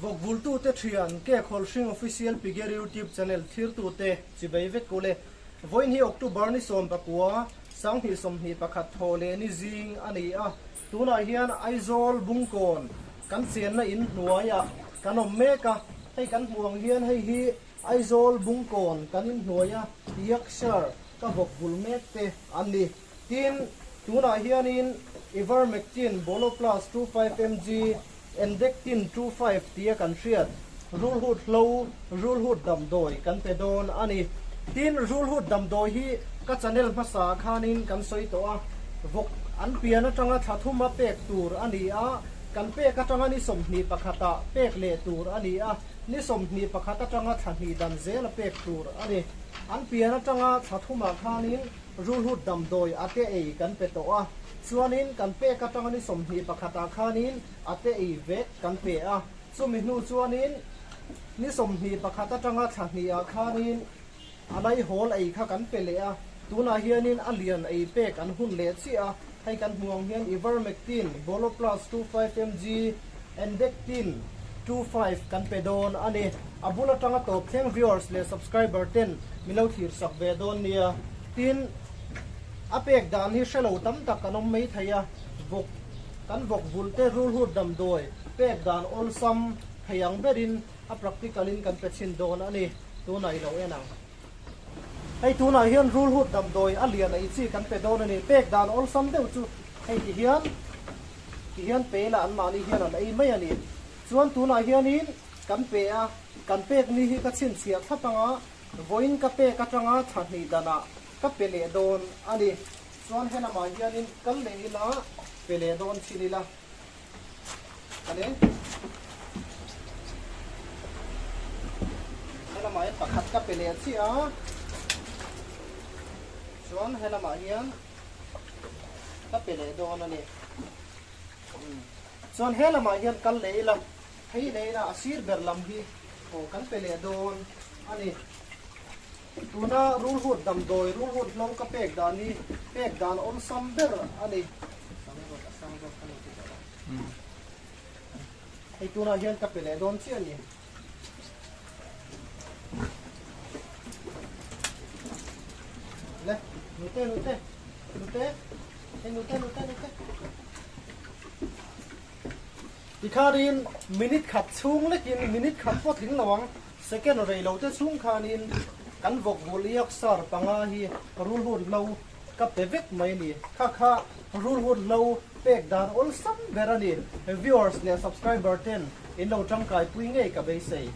Vawkvultute thian, Ke Khawlhring Official Piger YouTube Channel thlirtute chibei vek ule. Vawiin hi October ni 19, 2021 thaw leh ni zing a ni a. Tunah hian Aizawl Bungkawn kan chenna in hnuaiah kan awm mek a. Hei kan hmuh ang hian hei hi Aizawl Bungkawn kan in hnuaia Yorkshire ka vawkvul mek te an ni. Tin, tunah hianin Ivermectin, Boloplus 25 mg, Endectin 25 tia kan hriat rulhut hlo, rulhut damdawi kan pe dawn a ni. Tin, rulhut damdawi hi ka channel hmasa ah khanin kan sawi tawh a, vawk an pian atanga thla thuma pek tur a ni a, kan pek atanga ni 21 ah pek leh tur a ni a, ni 21 atanga thla hnih dan zela pek tur a ni. An pian atanga thla thumah khanin Rulhut damdawi a te ei kan pe tawh a, chuanin kan pek atanga ni 21 ah khanin a te ei vek kan pe a, chumi hnu chuanin ni 21 atanga thla hnih ah khanin a laihawl ei kha kan pe leh a, tunah hianin a lian ei pek an hun leh chiah a, hei kan hmuh ang hian Ivermectin, Boloplus 25 mg, Endectin 25 kan pe dawn a ni. A bul atanga tawp thleng viewers leh subscriber ten min lo thlir sak ve dawn nia. Tin, a pek dan hi hrelo tam tak kan awm mai thei a, vawk kan vawk vulh te rulhut damdawi pek dan awlsam thei ang berin a practical in kan pe chhin dawn a ni. Tunah i lo en ang. Hei tunah hian rulhut damdawi a lian ei chi kan pe dawn a ni. Pek dan awlsam deuh chu hei ti hian ti hian pe ila anmahni hian an ei mai a ni. Chuan tunah hianin kan pe a, kan pek ni hi ka chhinchhiah thlap anga vawiin ka pek atanga thla hnih danah ka pe leh dawn a ni. Chuan helamah hianin kal leh ila pe leh dawn chin ila a ni. Helamah hian pakhat ka pe leh chiah a, chuan helamah hian ka pe leh dawn a ni. Chuan he lamah hian kal leh ila, phei leh ila a sir ber lam hi aw kan pe leh dawn a ni. Tuna rulhut damdawi, rulhut hlo ka pek dan hi pek dan awlsam ber a ni. Hei tunah hian ka pe leh dawn chiah a ni. Le, nute nute, nute. Tikhanin minute khat chhung lekin minute khat pawh tling lo ang, second rei lo te chhung khanin kan vawk bul iak sar panga hi rulhut hlo ka pe vek mai a ni. Kha kha rulhut hlo pek dan awlsam ber a ni. Viewers leh subscriber ten in lo tangkai pui ngei ka beisei.